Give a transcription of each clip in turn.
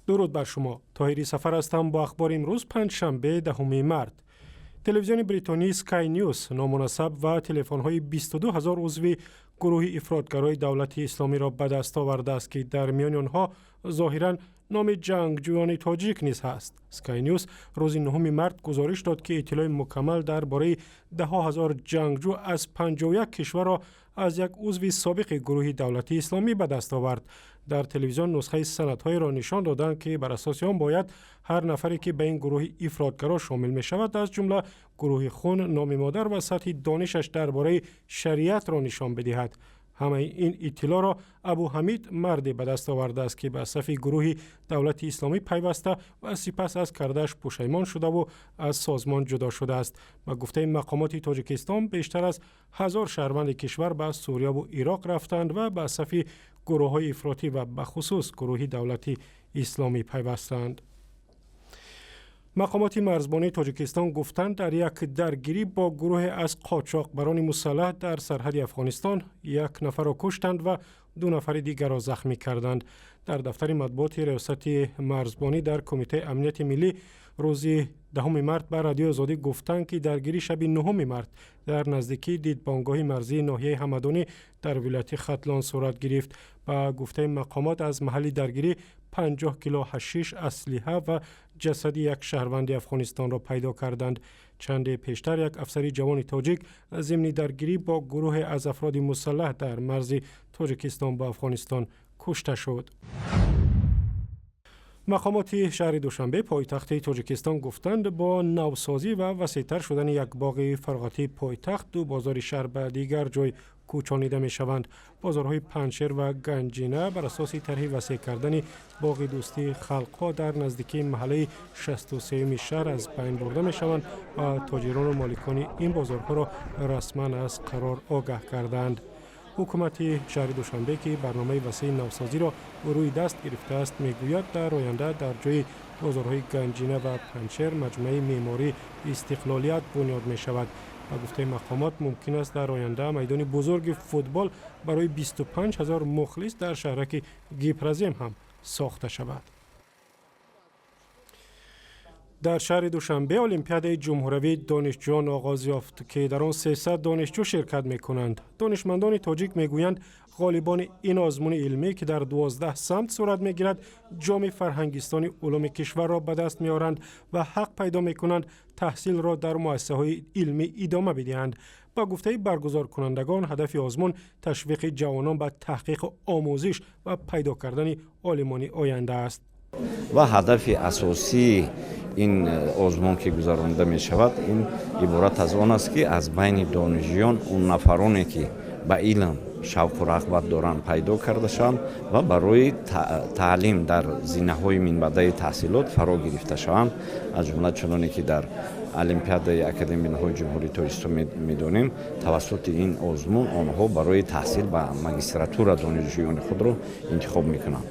Дуруд бар шумо. Тоҳири Сафар ҳастам бо ахбори имрӯз, панҷшанбе, 10 март. Телевизиони бритонии Sky News ному насаб ва телефонҳои 22 ҳазор узви гурӯҳи ифротгарои Давлати Исломиро ба даст овардааст, ки дар миёни онҳо зоҳиран номи ҷангҷӯёни тоҷик низ ҳаст. Sky News рӯзи 9 март гузориш дод, ки иттилои мукаммал дар бораи даҳҳо ҳазор ҷангҷӯ аз 51 кишварро аз як узви собиқи гурӯҳи Давлати Исломӣ ба даст овард. Дар телевизион нусхаи санадҳоеро нишон доданд, ки бар асоси он бояд ҳар нафаре, ки ба ин гурӯҳи ифротгаро шомил мешавад, аз ҷумла гурӯҳи хун, номи модар ва сатҳи донишаш дар бораи шариатро нишон бидиҳад. Ҳамаи ин иттилоъро Абу Ҳамид марде ба даст овардааст, ки ба сафи гурӯҳи Давлати Исломӣ пайваста ва сипас аз кардааш пушаймон шудаву аз созмон ҷудо шудааст. Ба гуфтаи мақомоти Тоҷикистон, бештар аз 1000 шаҳрванди кишвар ба Сурияву Ироқ рафтанд ва ба сафи гурӯҳҳои ифротӣ ва бахусус гурӯҳи Давлати Исломӣ пайвастанд. Мақомоти марзбонии Тоҷикистон гуфтанд, дар як даргирӣ бо гурӯҳе аз қочоқбарони мусаллаҳ дар сарҳади Афғонистон як нафарро куштанд ва ду нафари дигарро захмӣ карданд. Дар дафтари матбуоти Риёсати марзбонӣ дар Кумитаи амнияти миллӣ рӯзи 10 март ба Радиои Озодӣ гуфтанд, ки даргирӣ шаби 9 март дар наздикии дидбонгоҳи марзии ноҳияи Ҳамадонӣ дар вилояти Хатлон сурат гирифт. Ба гуфтаи мақомот, аз маҳалли даргирӣ 50 кило ҳашиш, аслиҳа ва ҷасади як шаҳрванди Афғонистонро пайдо карданд. Чанде пештар як афсари ҷавони тоҷик зимни даргирӣ бо гурӯҳе аз афроди мусаллаҳ дар марзи Тоҷикистон бо Афғонистон кушта шуд. Мақомоти шаҳри Душанбе, пойтахти Тоҷикистон, гуфтанд, бо навсозӣ ва васеътар шудани як боғи фароғатии пойтахт ду бозори шаҳр ба дигар ҷой кӯчонида мешаванд. Бозорҳои Панҷшер ва Ганҷина бар асоси тарҳи васеъ кардани боғи дӯстии халқҳо дар наздикии маҳаллаи 63-юми шаҳр аз байн бурда мешаванд ва тоҷирону моликони ин бозорҳоро расман аз қарор огаҳ карданд. Ҳукумати шаҳри Душанбе, ки барномаи васеи навсозиро рӯи даст гирифтааст, мегӯяд, дар оянда дар ҷои бозорҳои Ганҷина ва Панҷшер маҷмӯаи меъмории Истиқлолият бунёд мешавад. Ба гуфтаи мақомот, мумкин аст дар оянда майдони бузурги футбол барои 25 ҳазор мухлис дар шаҳраки Гипрозем ҳам сохта шавад. Дар шаҳри Душанбе олимпиадаи ҷумҳуравии донишҷӯён оғоз ёфт, ки дар он 300 донишҷӯ ширкат мекунанд. Донишмандони тоҷик мегӯянд, ғолибони ин озмуни илмӣ, ки дар 12 самт сурат мегирад, ҷоми Фарҳангистони улуми кишварро ба даст меоранд ва ҳақ пайдо мекунанд таҳсилро дар муассисаҳои илмӣ идома бидиҳанд. Ба гуфтаи баргузоркунандагон, ҳадафи озмун ташвиқи ҷавонон ба таҳқиқу омӯзиш ва пайдо кардани олимони оянда аст. Ва ҳадафи асосии ин озмун, ки гузаронида мешавад, ин иборат аз он аст, ки аз байни донишҷӯён он нафароне, ки ба илм шавқу рағбат доранд, пайдо карда шаванд ва барои таълим дар зинаҳои минбаъдаи таҳсилот фаро гирифта шаванд. Аз ҷумла, чуноне ки дар олимпиадаи Академияи илмҳои Ҷумҳурии Тоҷикистон медонем, тавассути ин озмун онҳо барои таҳсил ба магистратура донишҷӯёни худро интихоб мекунанд.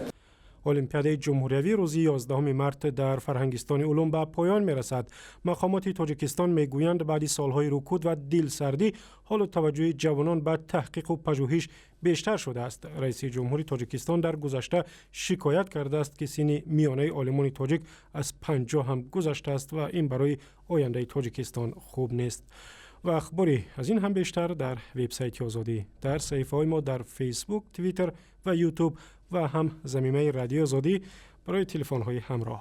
Олимпиадаи ҷумҳуриявӣ рӯзи 11 март дар Фарҳангистони улум ба поён мерасад. Мақомоти Тоҷикистон мегӯянд, баъди солҳои рукуд ва дилсардӣ ҳолу таваҷҷӯҳи ҷавонон ба таҳқиқу пажӯҳиш бештар шудааст. Раиси ҷумҳури Тоҷикистон дар гузашта шикоят кардааст, ки синни миёнаи олимони тоҷик аз 50 ҳам гузаштааст ва ин барои ояндаи Тоҷикистон хуб нест. Ва ахбори аз ин ҳам бештар дар вебсайти Озодӣ, дар саҳифаҳои мо дар Фейсбук, Твиттер ва Ютуб ва ҳам замимаи Радиои Озодӣ барои телефонҳои ҳамроҳ.